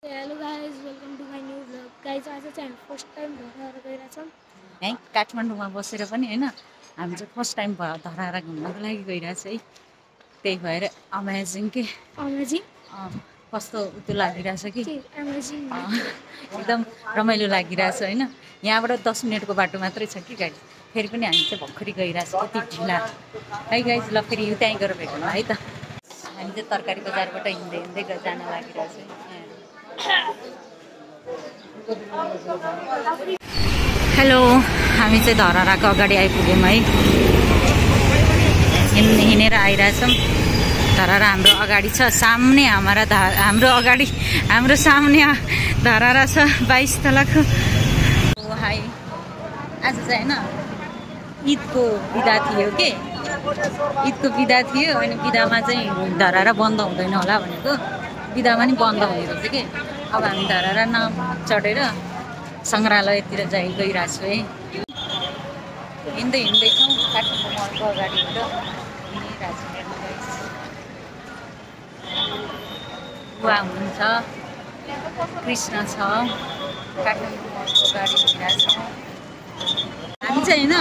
Hello guys, welcome to my new vlog. Guys, आज चाहिँ हामी फर्स्ट टाइम धराहरा गइरहेछौँ है। काठमाडौँमा बसेर पनि हैन, हामी चाहिँ फर्स्ट टाइम धराहरा घुम्नको लागि गइरहेछ है। त्यही भएर अमेजिङ के अमेजिङ कस्तो त्यो लागिरहेछ कि अमेजिङ एकदम रमाइलो लागिरहेछ हैन। यहाँबाट 10 मिनटको बाटो मात्रै छ कि गाडी। फेरि पनि हामी चाहिँ भर्खरै गइरहेछ कति ढिला है गाइस। ल फेरि त्यहीँ गएर भेटौँ है त। हामी चाहिँ तरकारी बजारबाट हिँड्दै हिँड्दै जान लागिरहेछ। हेलो, हामी चाहिँ धराहराको अगाडि आइपुग्यौँ है। हिँडेर आइरहेछौँ। धराहरा हाम्रो अगाडि छ, सामने हाम्रो सामने धराहरा छ 22 तलाको। हाई, आज चाहिँ होइन ईदको बिदा थियो के, ईदको बिदा थियो। अनि बिदामा चाहिँ धराहरा बन्द हुँदैन होला भनेको, बिदामा नि बन्द हुने रहेछ कि। अब हामी धराहरा नाम चढेर सङ्ग्रहालयतिर गइरहेको छु है। हिँड्दै हिँड्दैछौँ काठमाडौँ मलको अगाडिबाट हिँडिरहेको छु। बुवा हुनुहुन्छ, कृष्ण छ, काठमाडौँ मलको अगाडि हिँडिरहेको छौँ हामी चाहिँ होइन।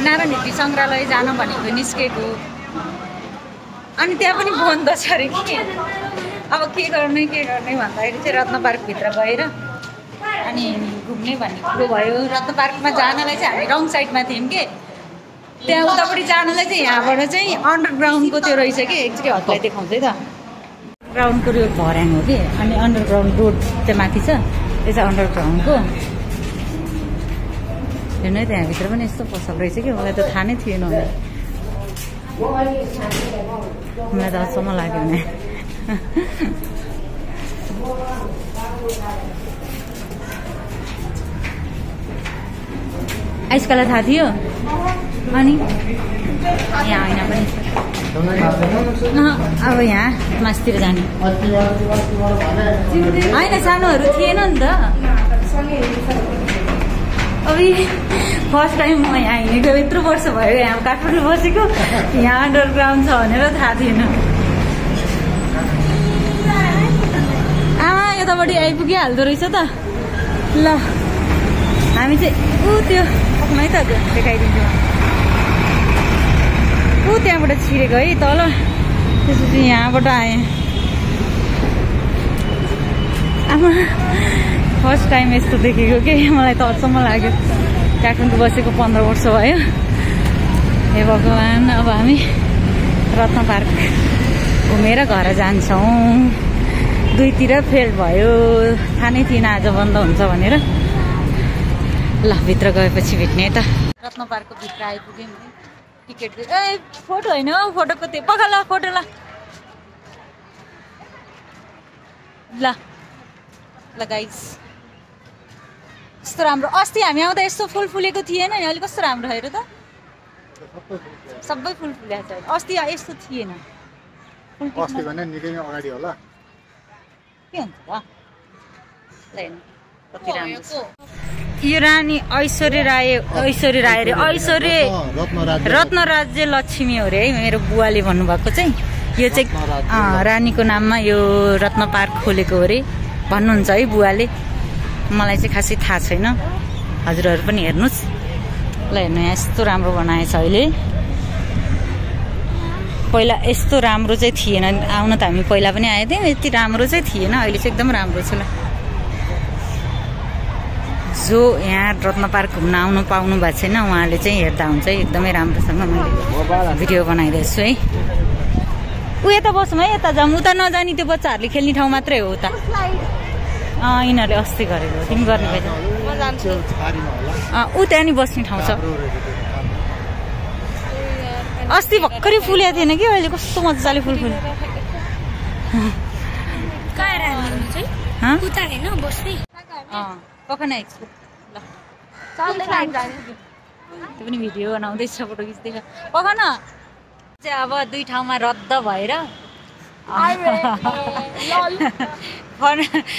नारायण हिट्टी सङ्ग्रहालय जानु भनेको निस्केको, अनि त्यहाँ पनि बन्द छ अरे कि। अब के गर्ने भन्दाखेरि चाहिँ रत्न पार्कभित्र गएर अनि घुम्ने भन्ने कुरो भयो। रत्न पार्कमा जानलाई चाहिँ हामी रङ साइडमा थियौँ कि, त्यहाँ उतापट्टि जानलाई चाहिँ यहाँबाट चाहिँ अन्डरग्राउन्डको त्यो रहेछ कि। एकचोटि हतलाई देखाउँछ है त। ग्राउन्डको यो भर्याङ हो कि, अनि अन्डरग्राउन्ड रोड चाहिँ माथि छ, त्यो चाहिँ अन्डरग्राउन्डको। हेर्नु है, त्यहाँभित्र पनि यस्तो पसल रहेछ कि। मलाई त थाहा नै थिएन, मलाई त अचम्म लाग्यो भने। आइसकालाई थाहा थियो, अनि यहाँ होइन पनि अब यहाँ मासतिर जाने होइन, सानोहरू थिएन नि त। अब फर्स्ट टाइम म यहाँ हिँडेको, यत्रो वर्ष भयो यहाँ काठमाडौँ बसेको, यहाँ अन्डरग्राउन्ड छ भनेर थाहा थिएन। यतापट्टि आइपुगिहाल्दो रहेछ त। ल हामी चाहिँ त्यो है त देखाइदिन्छु। त्यहाँबाट छिरेको है तल, त्यसपछि यहाँबाट आएँ। आमा, फर्स्ट टाइम यस्तो देखेको के, मलाई त अचम्म लाग्यो। काठमाडौँ बसेको 15 वर्ष भयो। हे भगवान्, अब हामी रत्न पार्क घुमेर घर जान्छौँ। 2तिर फेल भयो, थाहा नै थिएन आज बन्द हुन्छ भनेर। ल भित्र गएपछि भेट्ने त। रत्न पार्कको भित्र आइपुग्यौँ है। टिकट फोटो होइन हौ, फोटोको त्यो पखाल फोटो। ल गाइस, यस्तो राम्रो। अस्ति हामी आउँदा यस्तो फुल फुलेको थिएन नि, अहिले कस्तो राम्रो हेर त। सबै फुल फुलेको छ। अस्ति यस्तो थिएन। अस्ति भने निकै नै अगाडि होला के हुन्छ ल। हेर्नु कति राम्रो छ। यो रानी ऐश्वर्य राय रे, रत्न राज्य लक्ष्मी हो रे है। मेरो बुवाले भन्नुभएको चाहिँ यो चाहिँ रानीको नाममा यो रत्न पार्क खोलेको हो रे भन्नुहुन्छ है बुवाले। मलाई चाहिँ खासै थाहा छैन, हजुरहरू पनि हेर्नुहोस्। ल हेर्नु, यहाँ यस्तो राम्रो बनाएछ अहिले। पहिला यस्तो राम्रो चाहिँ थिएन। आउन त हामी पहिला पनि आएको थियौँ, यति राम्रो चाहिँ थिएन। अहिले चाहिँ एकदम राम्रो छ। ल जो यहाँ रत्न पार्क घुम्न आउनु पाउनु भएको छैन, उहाँले चाहिँ हेर्दा हुन्छ है। एकदमै राम्रोसँग मैले भिडियो बनाइरहेको छु है। यता बसौँ है, यता जाऊँ। उता नजानी, त्यो बच्चाहरूले खेल्ने ठाउँ मात्रै हो उता। यिनीहरूले अस्ति गरेको, तिमी गर्ने भएछ। त्यहाँ नि बस्ने ठाउँ छ। अस्ति भर्खरै फुलेको थिएन कि, अहिले कस्तो मजाले फुल फुल्यो। पखन आइसक्यो। ल त्यो पनि भिडियो बनाउँदैछ, फोटो खिच्दैछ। पखन चाहिँ अब 2 ठाउँमा रद्द भएर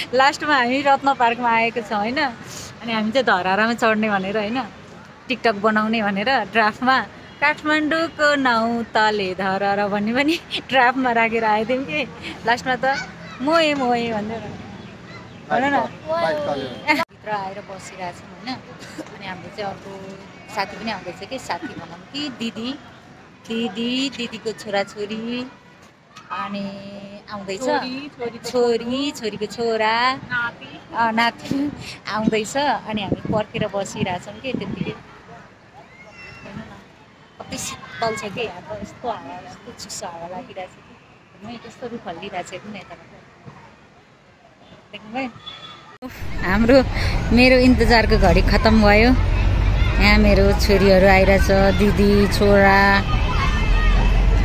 लास्टमा हामी रत्न पार्कमा आएको छौँ होइन। अनि हामी चाहिँ धराहरामा चढ्ने भनेर होइन, टिकटक बनाउने भनेर ड्राफ्टमा काठमाडौँको नाउँ तले धराहरा भन्ने पनि ड्राफ्टमा राखेर आएको थियौँ कि। लास्टमा त मोए मोए भन्दै भन न। भित्र आएर बसिरहेछौँ होइन। अनि हाम्रो चाहिँ अर्को साथी पनि आउँदैछ कि, साथी भनौँ कि दिदी दिदीको छोराछोरी अनि आउँदैछ, छोरीको छोरा नाति आउँदैछ। अनि हामी पर्खेर बसिरहेछौँ कि त्यतिकै कति शीतल छ कि यहाँ त, यस्तो हावा यस्तो चिसो हावा लागिरहेछ कि कस्तो रुख हल्लिरहेछ हेर्नु न यताबाट देख्नुभयो। हाम्रो मेरो इन्तजारको घडी खत्तम भयो। यहाँ मेरो छोरीहरू आइरहेछ, दिदी छोरा,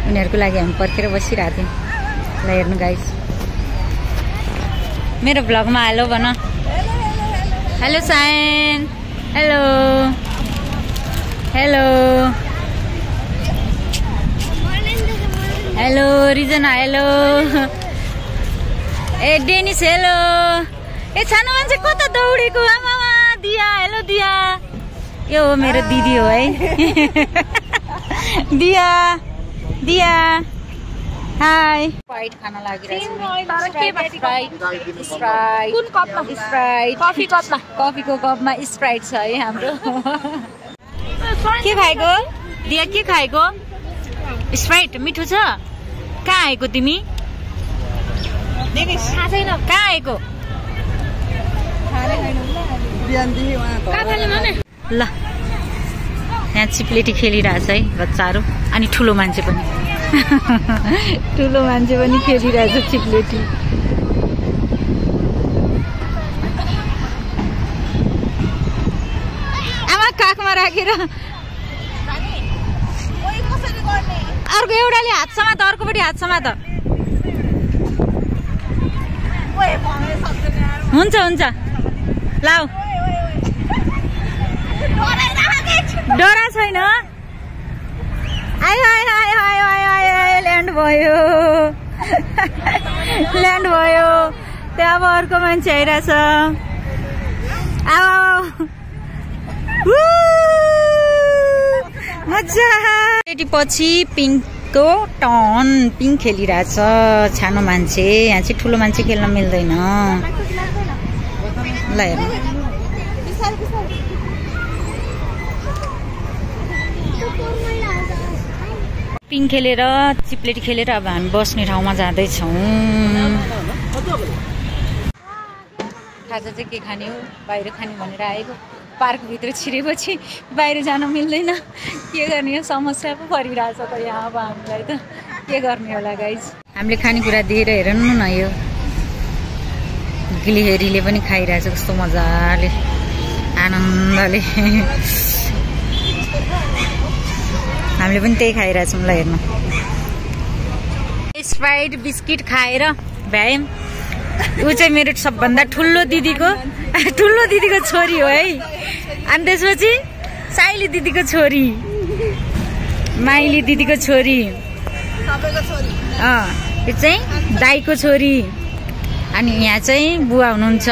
उनीहरूको लागि हामी पर्खेर बसिरहेको थियौँ। ल हेर्नु गाइस, मेरो भ्लगमा हेलो भन। हेलो साइन, hello hello hello Rijana, hello ए डेनिस, हेलो ए सानो मान्छे कता दौडेको आमामा। दिया, हेलो दिया, यो हो मेरो दिदी हो है। दिया दिया हाई। स्प्राइट खान लागिरहेको छु। कफीको कपमा स्प्राइट छ है हाम्रो। के खाएको दिया, के खाएको? स्प्राइट मिठो छ। कहाँ आएको तिमी? कहाँ आएको? ल यहाँ चिप्लेटी खेलिरहेछ है बच्चाहरू। अनि ठुलो मान्छे पनि खेलिरहेछ चिप्लेटी। आमा काखमा राखेर अर्को एउटाले हात समात, अर्कोपट्टि हात समात। हुन्छ हुन्छ लाउ, डरा छैन। आयो आयो आयो आयो आयो आयो ल्यान्ड भयो ल्यान्ड भयो। त्यहाँ अब अर्को मान्छे आइरहेछ। आऊ मजा। पछि पिङ्कको टर्न, पिङ्क खेलिरहेछ सानो मान्छे। यहाँ चाहिँ ठुलो मान्छे खेल्न मिल्दैन। ल हेर्नु पिङ खेलेर चिप्लेटी खेलेर अब हामी बस्ने ठाउँमा जाँदैछौँ। खाजा चाहिँ के खाने हो, बाहिर खाने भनेर आएको। पार्कभित्र छिरेपछि बाहिर जान मिल्दैन। के गर्ने हो, समस्या पो परिरहेछ त यहाँ अब हामीलाई त के गर्ने होला गाइज। हामीले खानेकुरा दिएर हेर्नु न, यो गिलिहेरीले पनि खाइरहेछ कस्तो मजाले आनन्दले। हामीले पनि त्यही खाइरहेछौँ। ल हेर्नु स्प्राइट बिस्किट खाएर भ्यायौँ। ऊ चाहिँ मेरो सबभन्दा ठुलो दिदीको छोरी हो है। अनि त्यसपछि साइली दिदीको छोरी, माइली दिदीको छोरी, यो चाहिँ दाईको छोरी। अनि यहाँ चाहिँ बुवा हुनुहुन्छ।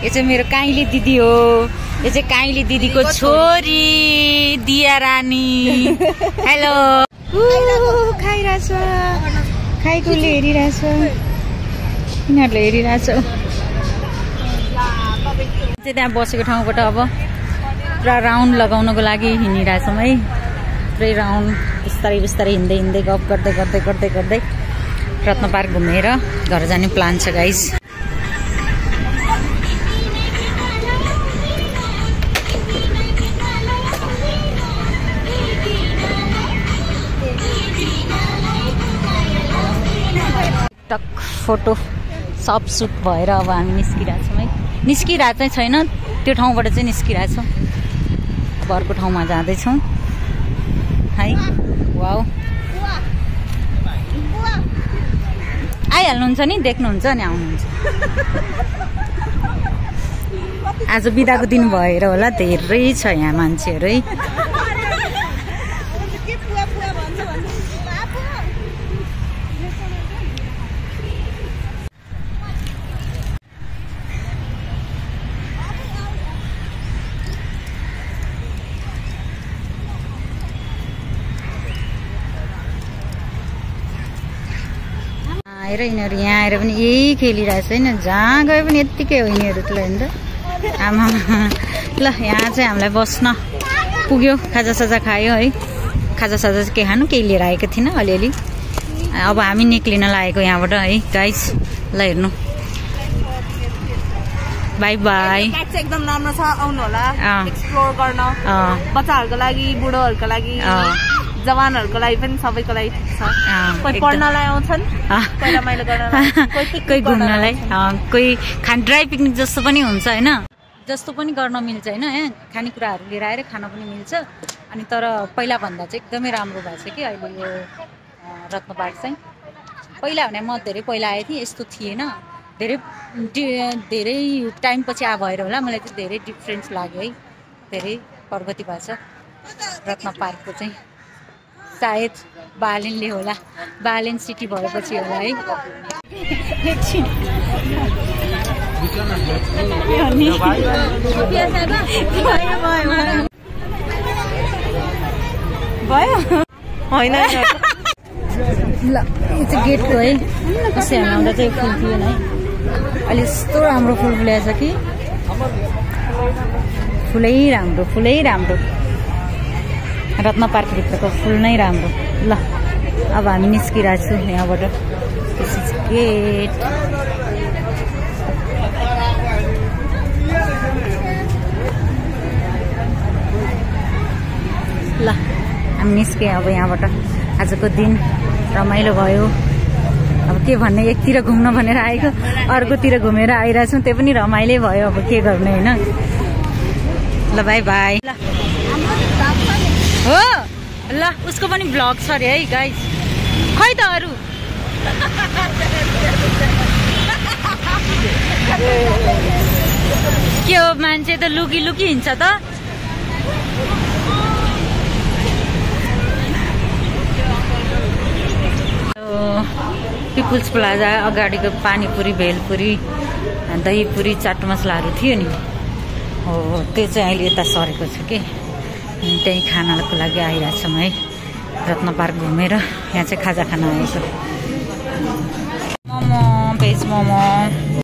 यो चाहिँ मेरो काइली दिदी हो। यो चाहिँ काइली दिदीको छोरी दिया रानी। हेलो खाइरहेछ, खाइकोले हेरिरहेछ, यिनीहरूले हेरिरहेछ। त्यहाँ बसेको ठाउँबाट अब पुरा राउन्ड लगाउनको लागि हिँडिरहेछौँ है। पुरै राउन्ड बिस्तारै बिस्तारै हिँड्दै हिँड्दै गफ गर्दै गर्दै गर्दै गर्दै रत्न पार्क घुमेर घर जाने प्लान छ गाइज। टक फोटो सब सुट भएर अब हामी निस्किरहेछौँ है। निस्किरहेको चाहिँ छैन, त्यो ठाउँबाट चाहिँ निस्किरहेछौँ। अब अर्को ठाउँमा जाँदैछौँ है। वाउ आइहाल्नुहुन्छ नि, देख्नुहुन्छ नि, आउनुहुन्छ। आज बिदाको दिन भएर होला धेरै छ यहाँ मान्छेहरू है। हेर यिनीहरू यहाँ आएर पनि यही खेलिरहेछ होइन, जहाँ गए पनि यत्तिकै हो यिनीहरू त होइन त। आमा ल यहाँ चाहिँ हामीलाई बस्न पुग्यो, खाजासाजा खायो है। खाजासाजा चाहिँ के खानु, केही लिएर आएको थिइनँ अलिअलि। अब हामी निक्लिन लागेको यहाँबाट है गाइस। ल हेर्नु, बाई बाई। एकदम राम्रो छ, आउनु होला एक्सप्लोर गर्न, बच्चाहरूको लागि, बुढोहरूको लागि, जवानहरूको लागि पनि, सबैको लागि ठिक छ। कोही पढ्नलाई आउँछन्, कोही रमाइलो गर्नलाई, कोही घुम्नलाई, कोही ड्राई पिकनिक जस्तो पनि हुन्छ होइन, जस्तो पनि गर्न मिल्छ होइन। खानेकुराहरू लिएर आएर खान पनि मिल्छ। अनि तर पहिलाभन्दा चाहिँ एकदमै राम्रो भएको छ कि अहिले यो रत्न पार्क चाहिँ। पहिला भने म धेरै पहिला आएको थिएँ, यस्तो थिएन। धेरै टाइम पछि भएर होला मलाई चाहिँ धेरै डिफ्रेन्स लाग्यो है, धेरै प्रगति भएको छ रत्न पार्कको चाहिँ। सायद बालेनले होला, बालेन सिटी भएपछि होला है। भयो होइन ल यो चाहिँ गेटको है, कसै हामी आउँदा चाहिँ फुल थिएन है। अहिले यस्तो राम्रो फुल फुलेको छ कि, फुलै राम्रो, फुलै राम्रो। रत्न पार्कभित्रको फुल नै राम्रो। ल अब हामी निस्किरहेको छु यहाँबाट। This is gate. ल हामी निस्केँ अब यहाँबाट। आजको दिन रमाइलो भयो। अब के भन्ने, एकतिर घुम्न भनेर आएको, अर्कोतिर घुमेर आइरहेछौँ, त्यो पनि रमाइलो भयो। अब के गर्ने होइन। ल बाई बाई। ल हो ल उसको पनि भ्लग छ अरे है गाइस। खै त अरू के हो, मान्छे त लुकी लुकी हिँड्छ त। पिपुल्स प्लाजा अगाडिको पानीपुरी, भेलपुरी, दहीपुरी, चाट मसलाहरू थियो नि, हो त्यो चाहिँ अहिले यता सरेको छ कि। त्यहीँ खानको लागि आइरहेछौँ है। रत्न पार्क घुमेर यहाँ चाहिँ खाजा खान आएको। मोमो, भेज मोमो।